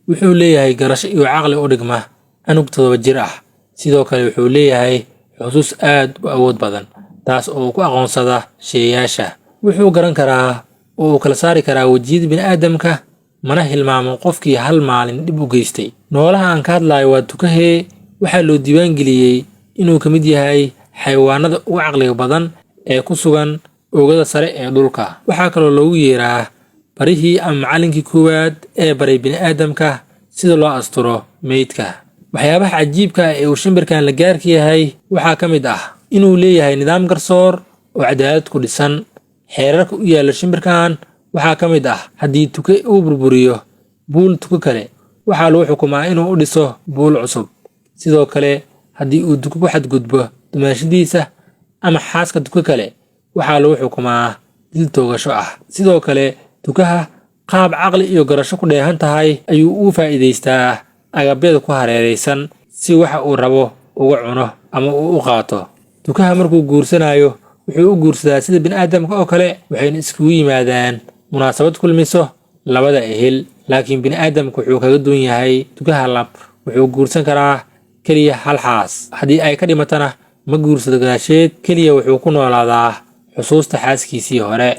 Wuxuu leeyahay garasho iyo caqli u dhigma canug 7 jir ah. Sidoo kale wuxuu leeyahay xusuus aad u awood badan, taas oo uu ku aqoonsada sheeyaasha. Wuxuu garan karaa oo uu kala saari karaa wejiyada bini'aadamka, mana hilmaamo qofkii hal maalin dhib u geystay. Noolaha aan ka hadlayo waa tukahee. Waxaa loo diiwaangeliyey inuu ka mid yahay xayawaanada ugu caqliga badan ee ku sugan oogada sare ee dhulka. Waxaa kaloo loogu yeeraa barihii ama macallinkii koowaad ee baray bini'aadamka sida loo asturo meydka. Waxyaabaha cajiibka ah ee uu shimbirkan la gaarka yahay waxaa ka mid ah inuu leeyahay nidaam garsoor oo cadaalad ku dhisan. Xeerarka u yaalla shimbirkan waxaa ka mid ah: haddii tuke uu burburiyo buul tuko kale, waxaa lagu xukumaa inuu u dhiso buul cusub. Sidoo kale, haddii uu tuko ku xadgudbo dumaashadiisa ama xaaska tuko kale, waxaa lagu xukumaa dil toogasho ah. Sidoo kale, tukaha qaab caqli iyo garasho ku dheehan tahay ayuu ugu faa'iidaystaa agabyada ku hareeraysan si waxa uu rabo uga cuno ama uu u qaato. Tukaha markuu guursanayo wuxuu u guursadaa sida bini'aadamka oo kale, waxayna iskugu yimaadaan munaasabad kulmiso labada ehel. Laakiin bini'aadamku wuxuu kaga duwan yahay tukaha lab, wuxuu guursan karaa keliya hal xaas. Haddii ay ka dhimatana ma guursado gadaasheed, keliya wuxuu ku noolaadaa xusuusta xaaskiisii hore.